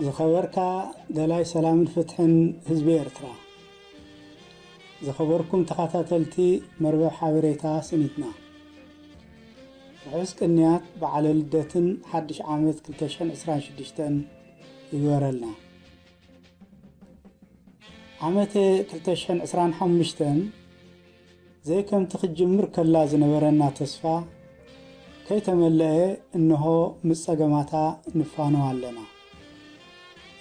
ዝኸበርካ ደላይ ሰላምን ፍትሕን ህዝቢ ኤርትራ፣ ዝኸበርኩም ተኸታተልቲ መርበብ ሓበሬታ ስኒትና፣ ርሑስ ቅንያት በዓለ ልደትን ሓድሽ ዓመት ክልተ ሽሕን ዕስራን ሽዱሽተን ይግበረልና። ዓመተ ክልተ ሽሕን ዕስራን ሓሙሽተን ዘይከምቲ ክትጅምር ከላ ዝነበረና ተስፋ ከይተመለአ፣ እንሆ ምስ ጸገማታ ንፋነው ኣለና።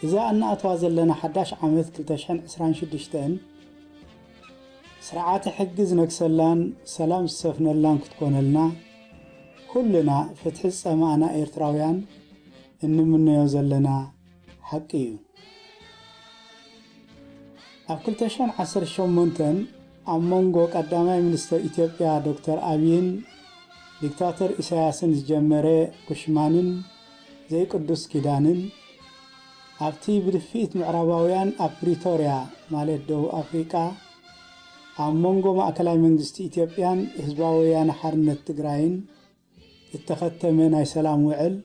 እዛ እናኣትዋ ዘለና ሓዳሽ ዓመት ክልተ ሽሕን ዕስራን ሽዱሽተን፣ ስርዓተ ሕጊ ዝነግሰላን ሰላም ዝሰፍነላን ክትኮነልና፣ ኩልና ፍትሒ ዝጸማእና ኤርትራውያን እንምነዮ ዘለና ሓቂ እዩ። ኣብ ክልተ ሽሕን ዓሰርተ ሸሞንተን ኣብ መንጎ ቀዳማይ ሚኒስተር ኢትዮጵያ ዶክተር ኣብይን ዲክታተር ኢሳያስን ዝጀመረ ኩሽማንን ዘይቅዱስ ኪዳንን፣ ኣብቲ ብድፍኢት ምዕራባውያን ኣብ ፕሪቶርያ፣ ማለት ደቡብ ኣፍሪቃ፣ ኣብ መንጎ ማእከላይ መንግስቲ ኢትዮጵያን ህዝባዊ ወያነ ሓርነት ትግራይን እተኸተመ ናይ ሰላም ውዕል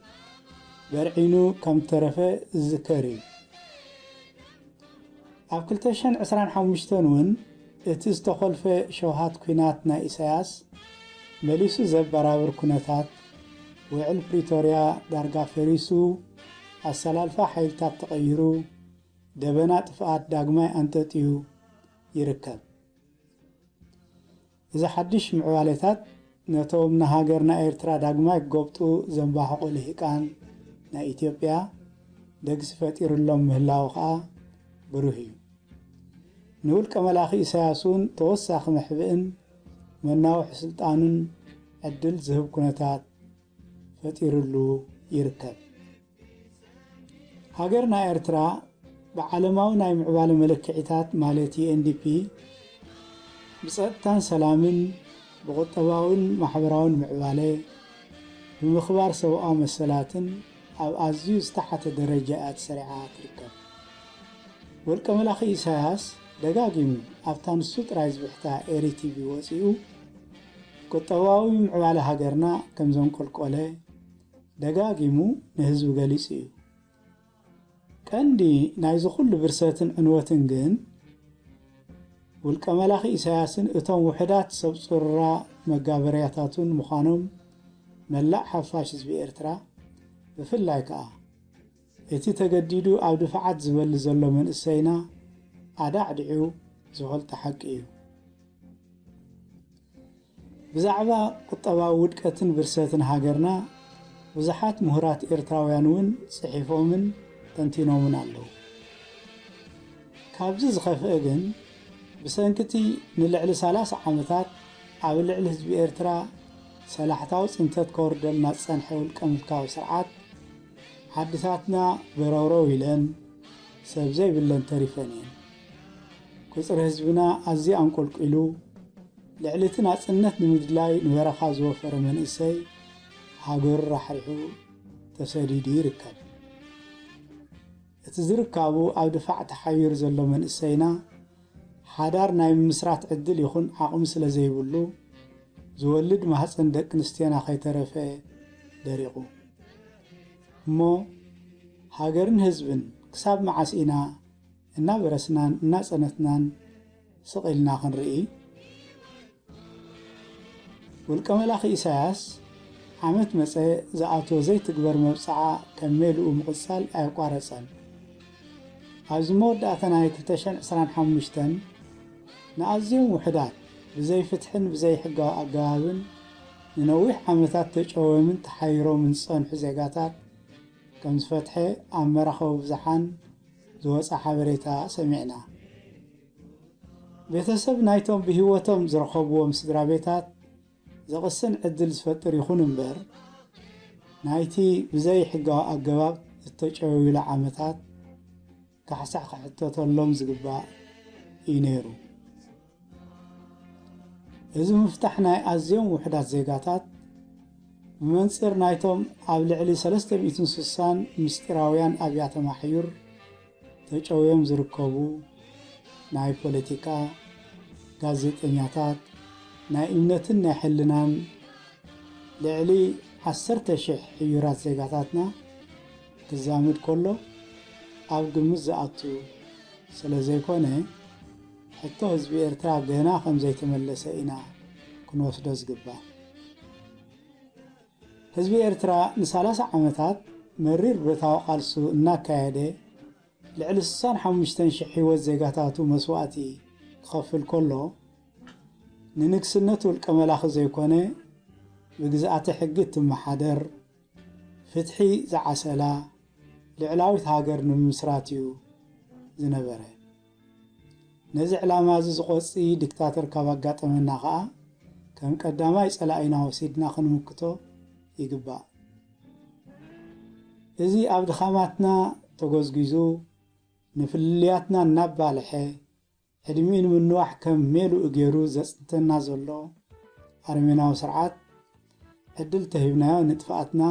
በርዒኑ ከም ተረፈ ዝዝከር እዩ። ኣብ ክልተ ሽሕን ዕስራን ሓሙሽተን እውን እቲ ዝተኾልፈ ሸውሃት ኲናት ናይ ኢሳያስ መሊሱ ዘበራብር ኩነታት፣ ውዕል ፕሪቶርያ ዳርጋ ፈሪሱ፣ ኣሰላልፋ ሓይልታት ተቐይሩ፣ ደበና ጥፍኣት ዳግማይ ኣንጠጥዩ ይርከብ። እዚ ሓድሽ ምዕባሌታት ነቶም ንሃገርና ኤርትራ ዳግማይ ክጎብጡ ዘንባሕቑ ልሂቃን ናይ ኢትዮጵያ ደግሲ ፈጢሩሎም ምህላዉ ከኣ ብሩህ እዩ። ንውልቀ መላኺ ኢሳያስ እውን ተወሳኺ መሕብእን መናውሒ ስልጣኑን ዕድል ዝህብ ኩነታት ፈጢሩሉ ይርከብ። ሃገርና ኤርትራ ብዓለማዊ ናይ ምዕባለ መለክዒታት ማለት ዩ ኤን ዲ ፒ ብጸጥታን ሰላምን፣ ብቁጠባውን ማሕበራውን ምዕባለ፣ ብምኽባር ሰብኣዊ መሰላትን ኣብ ኣዝዩ ዝተሓተ ደረጃ እያ ተሰሪዓ ትርከብ። ወልቀ መላኺ ኢሳያስ ደጋጊሙ ኣብታ ንሱ ጥራይ ዝብሕታ ኤሪ ቲቪ ወጺኡ ቁጠባዊ ምዕባለ ሃገርና ከም ዘንቆልቆለ ደጋጊሙ ንህዝቢ ገሊጹ እዩ። ቀንዲ ናይዚ ኩሉ ብርሰትን ዕንወትን ግን ውልቀ መላኺ ኢሳያስን እቶም ውሑዳት ሰብ ጽሩራ መጋበርያታቱን ምዃኖም መላእ ሓፋሽ ህዝቢ ኤርትራ፣ ብፍላይ ከኣ እቲ ተገዲዱ ኣብ ድፋዓት ዝበሊ ዘሎ መንእሰይና ኣዳዕዲዑ ዝፈልጦ ሓቂ እዩ። ብዛዕባ ቁጠባዊ ውድቀትን ብርሰትን ሃገርና ብዙሓት ምሁራት ኤርትራውያን እውን ጽሒፎምን ተንቲኖምን ኣለዉ። ካብዚ ዝኸፍአ ግን፣ ብሰንኪ እቲ ንልዕሊ ሰላሳ ዓመታት ኣብ ልዕሊ ህዝቢ ኤርትራ ሰላሕታዊ ጽንተት ከውርደልና ዝጸንሐ ውልቀ ምልካዊ ስርዓት፣ ዓድታትና በረውረው ኢለን፣ ሰብ ዘይብለን ተሪፈን እየን። ቁጽሪ ህዝብና ኣዝዩ ኣንቆልቂሉ፣ ልዕሊ እቲ ናጽነት ንምድላይ ንበረኻ ዝወፈረ መንእሰይ፣ ሃገሩ ራሕሪሑ ተሰዲዱ ይርከብ። እቲ ዝርካቡ ኣብ ድፋዕ ተሓይሩ ዘሎ መንእሰይና፣ ሓዳር ናይ ምምስራት ዕድል ይኹን ዓቕሚ ስለ ዘይብሉ፣ ዝወልድ ማህጸን ደቂ ኣንስትዮና ከይተረፈ ደሪቑ። እሞ ሃገርን ህዝብን ክሳብ መዓስ ኢና እናበረስናን እናጸነትናን ስቕ ኢልና ክንርኢ? ውልቀ መላኺ ኢሳያስ ዓመት መጸ ዝኣትዎ ዘይትግበር መብጽዓ ከም ሜልኡ ምቕጻል ኣየቋረጸን። ኣብዚ መወዳእታ ናይ ክልተ ሽሕን ዕስራን ሓሙሽተን ንኣዝዮም ውሑዳት ብዘይ ፍትሕን ብዘይ ሕጋዊ ኣገባብን ንነዊሕ ዓመታት ተጨወዮምን ተሓይሮምን ዝጸንሑ ዜጋታት ከም ዝፈትሐ ኣብ መራኸቢ ብዙሓን ዝወጸ ሓበሬታ ሰሚዕና። ቤተሰብ ናይቶም ብህይወቶም ዝረኸብዎም ስድራ ቤታት ዘቕስን ዕድል ዝፈጥር ይኹን እምበር፣ ናይቲ ብዘይ ሕጋዊ ኣገባብ ዝተጨወዩሉ ዓመታት ካሕሳ ክሕተተሎም ዝግባእ እዩ ነይሩ። እዚ ምፍታሕ ናይ ኣዝዮም ውሑዳት ዜጋታት፣ ብመንጽር ናይቶም ኣብ ልዕሊ ሰለስተ ሚእትን ስሳን ምስጢራውያን ኣብያተ ማሕዩር ተጨውዮም ዝርከቡ ናይ ፖለቲካ፣ ጋዜጠኛታት፣ ናይ እምነትን ናይ ሕልናን ልዕሊ ዓሰርተ ሽሕ ሕዩራት ዜጋታትና ክዛመድ ከሎ፣ ኣብ ግምት ዝኣቱ ስለ ዘይኮነ፣ ሕቶ ህዝቢ ኤርትራ ገና ከም ዘይተመለሰ ኢና ክንወስዶ ዝግባእ። ህዝቢ ኤርትራ ንሰላሳ ዓመታት መሪር ብረታዊ ቃልሱ እናካየደ፣ ልዕሊ ስሳን ሓሙሽተን ሽሕ ህይወት ዜጋታቱ መስዋእቲ ክኸፍል ከሎ፣ ንንግስነት ውልቀ መላኺ ዘይኮነ፣ ብግዝኣተ ሕጊ እትመሓደር፣ ፍትሒ ዝዓሰላ ልዕላዊት ሃገር ንምምስራት እዩ ዝነበረ። ነዚ ዕላማ እዚ ዝቖጺ ዲክታተር ካብ ኣጋጠመና ኸኣ፣ ከም ቀዳማይ ጸላኢና ወሲድና ክንምክቶ ይግባእ። እዚ ኣብ ድኻማትና ተጎዝጒዙ፣ ንፍልልያትና እናባልሐ፣ ዕድሚኡ ንምንዋሕ ከም ሜልኡ ገይሩ ዘጽንተና ዘሎ ኣረሜናዊ ስርዓት፣ ዕድል ተሂብናዮ ንጥፍኣትና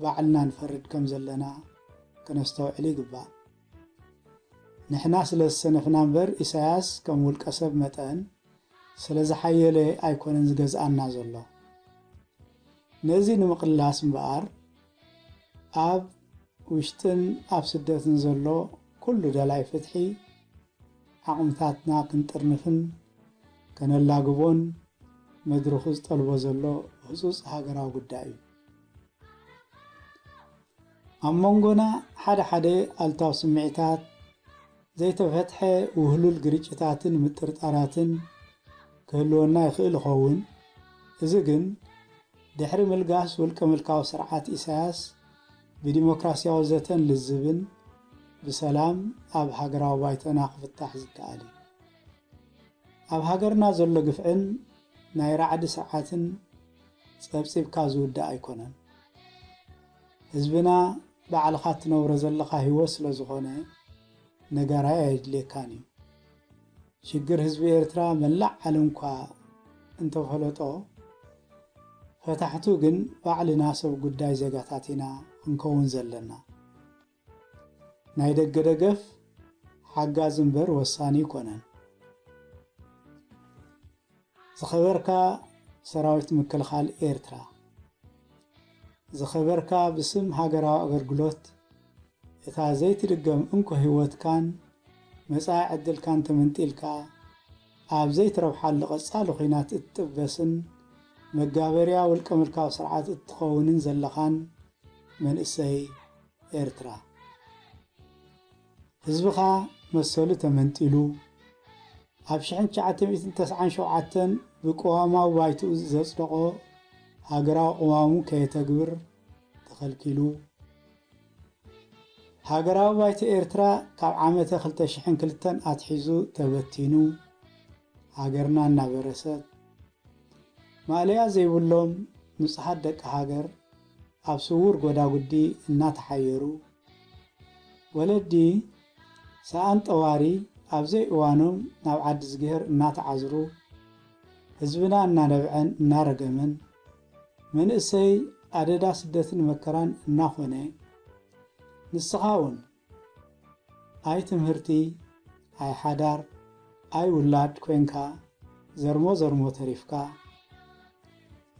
ባዕልና ንፈርድ ከም ዘለና ከነስተውዕል ይግባእ። ንሕና ስለ ዝሰነፍና እምበር፣ ኢሳያስ ከም ውልቀ ሰብ መጠን ስለ ዝሓየለ ኣይኮነን ዝገዝኣና ዘሎ። ነዚ ንምቕላስ እምበኣር፣ ኣብ ውሽጥን ኣብ ስደትን ዘሎ ኩሉ ደላይ ፍትሒ፣ ዓቕምታትና ክንጥርንፍን ከነላግቦን መድረኹ ዝጠልቦ ዘሎ ህጹጽ ሃገራዊ ጉዳይ እዩ። ኣብ መንጎና ሓደ ሓደ ኣሉታዊ ስምዒታት፣ ዘይተፈትሐ ውህሉል ግርጭታትን ምጥርጣራትን ክህልወና ይኽእል ይኸውን። እዚ ግን ድሕሪ ምልጋስ ውልቀ ምልካዊ ስርዓት ኢሳያስ፣ ብዲሞክራሲያዊ ዘተን ልዝብን ብሰላም ኣብ ሃገራዊ ባይቶና ክፍታሕ ዝከኣል እዩ። ኣብ ሃገርና ዘሎ ግፍዕን ናይ ራዕዲ ስርዓትን ጸብጺብካ ዝውዳእ ኣይኮነን። ህዝብና ባዕልኻ እትነብሮ ዘለኻ ህይወት ስለ ዝኾነ፣ ነጋራይ ኣየድልየካን እዩ። ሽግር ህዝቢ ኤርትራ መላእ ዓለም እኳ እንተፈለጦ፣ ፈታሕቱ ግን ባዕልና ሰብ ጉዳይ ዜጋታት ኢና ክንከውን ዘለና። ናይ ደገ ደገፍ ሓጋዚ እምበር ወሳኒ ኣይኮነን። ዝኸበርካ ሰራዊት ምክልኻል ኤርትራ፣ ዝኸበርካ ብስም ሃገራዊ ኣገልግሎት እታ ዘይትድገም እንኮ ህይወትካን መጻኢ ዕድልካን ተመንጢልካ፣ ኣብ ዘይትረብሓሉ ቀጻሊ ኹናት እትጥበስን መጋበርያ ውልቀ ምልካዊ ስርዓት እትኸውንን ዘለኻን መንእሰይ ኤርትራ። ህዝብኻ መሰሉ ተመንጢሉ፣ ኣብ ሽሕን ትሽዓተ ሚእትን ተስዓን ሸውዓተን ብቅዋማዊ ባይትኡ ዘጽደቖ ሃገራዊ ቅዋሙ ከየተግብር ተኸልኪሉ፣ ሃገራዊ ባይቶ ኤርትራ ካብ ዓመተ ክልተ ሽሕን ክልተን ኣትሒዙ ተበቲኑ፣ ሃገርና እናበረሰት፣ ማእለያ ዘይብሎም ንጹሃት ደቂ ሃገር ኣብ ስዉር ጎዳጉዲ እናተሓየሩ፣ ወለዲ ሰኣን ጠዋሪ ኣብ ዘይእዋኖም ናብ ዓዲ ዝግሄር እናተዓዝሩ፣ ህዝብና እናነብዐን እናረገመን፣ መንእሰይ ኣደዳ ስደትን መከራን እናኾነ፣ ንስኻ እውን ኣይ ትምህርቲ፣ ኣይ ሓዳር፣ ኣይ ውላድ ኮንካ፣ ዘርሞ ዘርሞ ተሪፍካ፣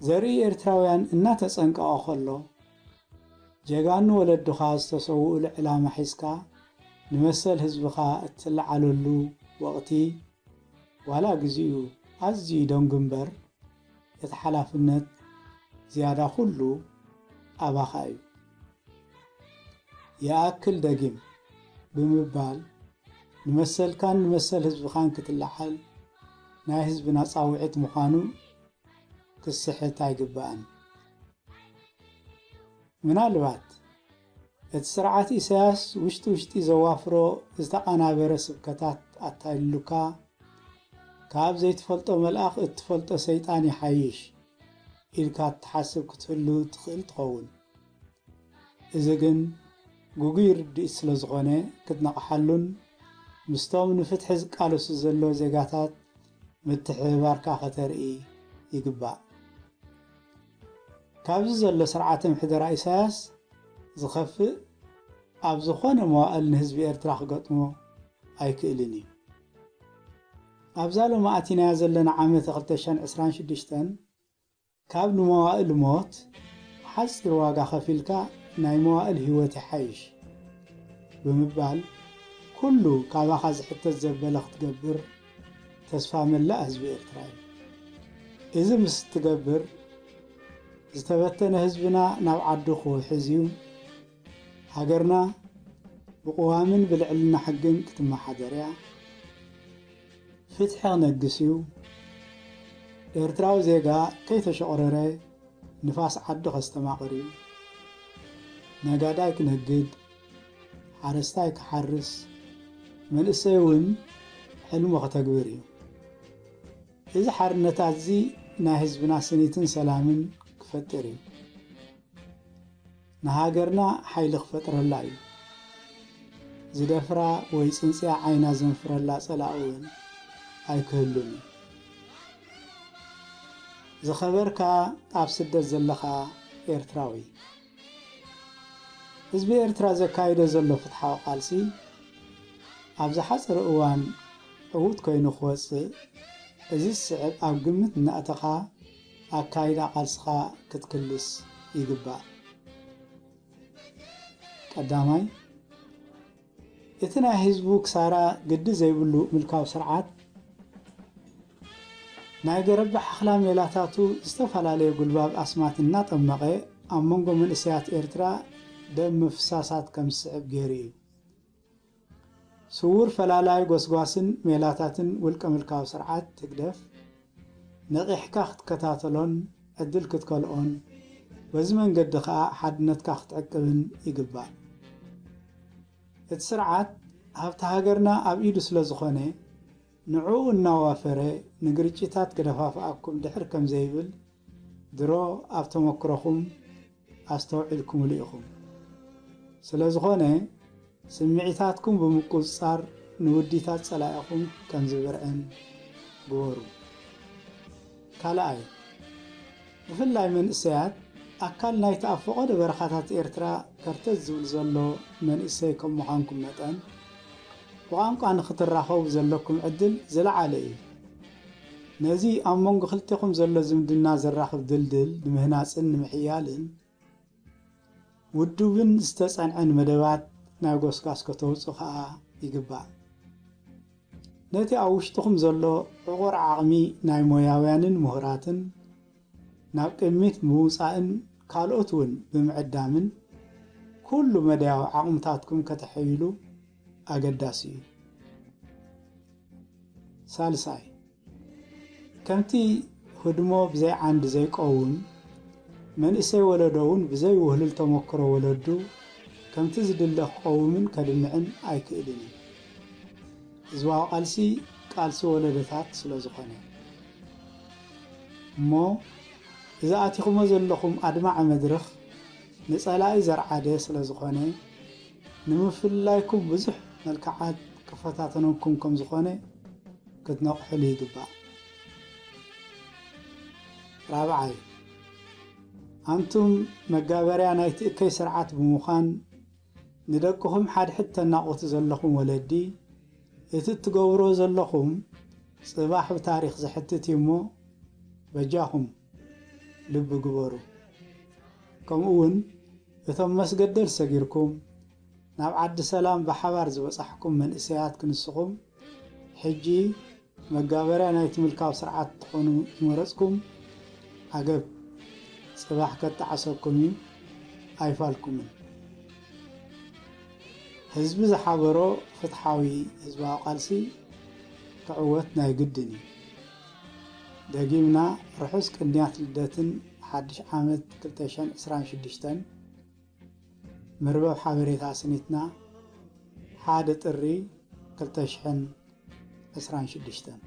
ዘርኢ ኤርትራውያን እናተጸንቀቐ ከሎ፣ ጀጋኑ ወለድኻ ዝተሰውኡሉ ዕላማ ሒዝካ ንመሰል ህዝብኻ እትለዓለሉ ወቕቲ፣ ዋላ ግዚኡ ኣዝዩ ደንጉ እምበር፣ እቲ ሓላፍነት ዝያዳ ኩሉ ኣባኻ እዩ። ይኣክል ደጊም ብምባል፣ ንመሰልካን ንመሰል ህዝብኻን ክትለዓል ናይ ህዝብና ጻውዒት ምዃኑ ክስሕት ኣይግባእን። ምናልባት እቲ ስርዓት ኢሳያስ ውሽጢ ውሽጢ ዘዋፍሮ ዝተቐናበረ ስብከታት ኣታሊሉካ፣ ካብ ዘይትፈልጦ መልኣኽ እትፈልጦ ሰይጣን ይሓይሽ ኢልካ እትሓስብ ክትህሉ ትኽእል ትኸውን። እዚ ግን ግጉይ ርድኢት ስለ ዝኾነ፣ ክትነቕሓሉን ምስቶም ንፍትሒ ዝቃለሱ ዘለዉ ዜጋታት ምትሕብባርካ ከተርኢ ይግባእ። ካብዚ ዘሎ ስርዓተ ምሕደራ ኢሳያስ ዝኸፍእ ኣብ ዝኾነ መዋእል ንህዝቢ ኤርትራ ክገጥሞ ኣይክእልን እዩ። ኣብዛ ሎሚ ኣቲናያ ዘለና ዓመተ ክልተ ሽሕን ዕስራን ሽዱሽተን፣ ካብ ንመዋእል ሞት ሓጺር ዋጋ ከፊልካ ናይ መዋእል ህይወት ይሓይሽ። ብምባል ኩሉ ካባኻ ዝሕተት ዘበለ ክትገብር ተስፋ መላእ ህዝቢ ኤርትራ እዩ። እዚ ምስ እትገብር ዝተበተነ ህዝብና ናብ ዓዱ ክውሕዝ እዩ። ሃገርና ብቅዋምን ብልዕልና ሕግን ክትመሓደር እያ። ፍትሒ ክነግስ እዩ። ኤርትራዊ ዜጋ ከይተሸቑረረ ንፋስ ዓዱ ከስተማቕር እዩ። ነጋዳይ ክነግድ፣ ሓረስታይ ክሓርስ፣ መንእሰይ እውን ሕልሙ ከተግብር እዩ። እዚ ሓርነታት እዚ ናይ ህዝብና ስኒትን ሰላምን ክፈጥር እዩ። ንሃገርና ሓይሊ ክፈጥረላ እዩ። ዝደፍራ ወይ ጽንጽያ ዓይና ዘንፍረላ ጸላእ እውን ኣይክህሉን እዩ። ዝኸበርካ ኣብ ስደት ዘለኻ ኤርትራዊ፣ ህዝቢ ኤርትራ ዘካይዶ ዘሎ ፍትሓዊ ቃልሲ ኣብ ዝሓጸረ እዋን ዕዉት ኮይኑ ክወጽእ፣ እዚ ዝስዕብ ኣብ ግምት እናእተኻ ኣካይዳ ቃልስኻ ክትክልስ ይግባእ። ቀዳማይ፣ እቲ ናይ ህዝቡ ክሳራ ግዲ ዘይብሉ ምልካዊ ስርዓት ናይ ገረብ ሓኽላ ሜላታቱ ዝተፈላለየ ጉልባብ ኣስማት እናጠመቐ ኣብ መንጎ መንእሰያት ኤርትራ ደም ምፍሳሳት ከም ዝስዕብ ገይሩ እዩ። ስዉር ፈላላይ ጎስጓስን ሜላታትን ውልቀ ምልካዊ ስርዓት ህግደፍ ነቒሕካ ክትከታተሎን ዕድል ክትከልኦን በዚ መንገዲ ከኣ ሓድነትካ ክትዕቅብን ይግባእ። እቲ ስርዓት ሃብቲ ሃገርና ኣብ ኢዱ ስለ ዝኾነ ንዕኡ እናዋፈረ ንግርጭታት ክደፋፍኣኩም ድሕር ከም ዘይብል ድሮ ኣብ ተመክሮኹም ኣስተውዒልኩምሉ ኢኹም። ስለ ዝኾነ ስምዒታትኩም ብምቁጽጻር ንውዲታት ጸላኢኹም ከም ዝብርዕን ግበሩ። ካልኣይ፣ ብፍላይ መንእሰያት ኣካል ናይቲ ኣብ ፈቐዶ በረኻታት ኤርትራ ከርተት ዝብል ዘሎ መንእሰይ ከም ምዃንኩም መጠን ብቋንቋ ንኽትራኸቡ ዘለኩም ዕድል ዝለዓለ እዩ። ነዚ ኣብ መንጎ ክልቴኹም ዘሎ ዝምድና ዘራኽብ ድልድል ንምህናጽን ንምሕያልን ውዱብን ዝተጸንዐን መደባት ናይ ጎስጋስ ከተውጽኡ ከኣ ይግባእ። ነቲ ኣብ ውሽጥኹም ዘሎ ዕቑር ዓቕሚ ናይ ሞያውያንን ምሁራትን ናብ ቅድሚት ብምውጻእን ካልኦት እውን ብምዕዳምን ኩሉ መዳያዊ ዓቕምታትኩም ከተሐይሉ ኣገዳሲ እዩ። ሳልሳይ፣ ከምቲ ህድሞ ብዘይ ዓንዲ ዘይቀውም፣ መንእሰይ ወለዶ እውን ብዘይ ውህሉል ተመክሮ ወለዱ ከምቲ ዝድለ ክቐውምን ከድምዕን ኣይክእልን እዩ። ህዝባዊ ቃልሲ፣ ቃልሲ ወለዶታት ስለ ዝኾነ። እሞ እዚ ኣቲኹሞ ዘለኹም ኣድማዒ መድረኽ ንጸላኢ ዘርዓደ ስለ ዝኾነ፣ ንምፍልላይኩም ብዙሕ መልክዓት ክፈታተነኩም ከም ዝኾነ ክትነቕሕሉ ይግባእ። ራብዓይ፣ ኣንቱም መጋበርያ ናይቲ እከይ ስርዓት ብምዃን፣ ንደቅኹም ሓድሕድ ተናቑቱ ዘለኹም ወለዲ፣ እቲ እትገብሮ ዘለኹም ጽባሕ ብታሪኽ ዘሕትት እዩ እሞ፣ በጃኹም ልቢ ግበሩ። ከምኡ እውን እቶም መስገደል ሰጊርኩም ናብ ዓዲ ሰላም ብሓባር ዝበጻሕኩም መንእሰያት ክንስኹም፣ ሕጂ መጋበርያ ናይቲ ምልካዊ ስርዓት ትኾኑ ዝመረጽኩም፣ ዓገብ ጽባሕ ከጣዕሰኩም እዩ፣ ኣይፋልኩምን። ህዝቢ ዝሓበሮ ፍትሓዊ ህዝባዊ ቃልሲ ክዕወት ናይ ግድን እዩ። ደጊምና ርሑስ ቅንያት ልደትን ሓድሽ ዓመት ክልተ ሽሕን ዕስራን ሽዱሽተን። መርበብ ሓበሬታ ስኒትና፣ ሓደ ጥሪ ክልተ ሽሕን ዕስራን ሽዱሽተን።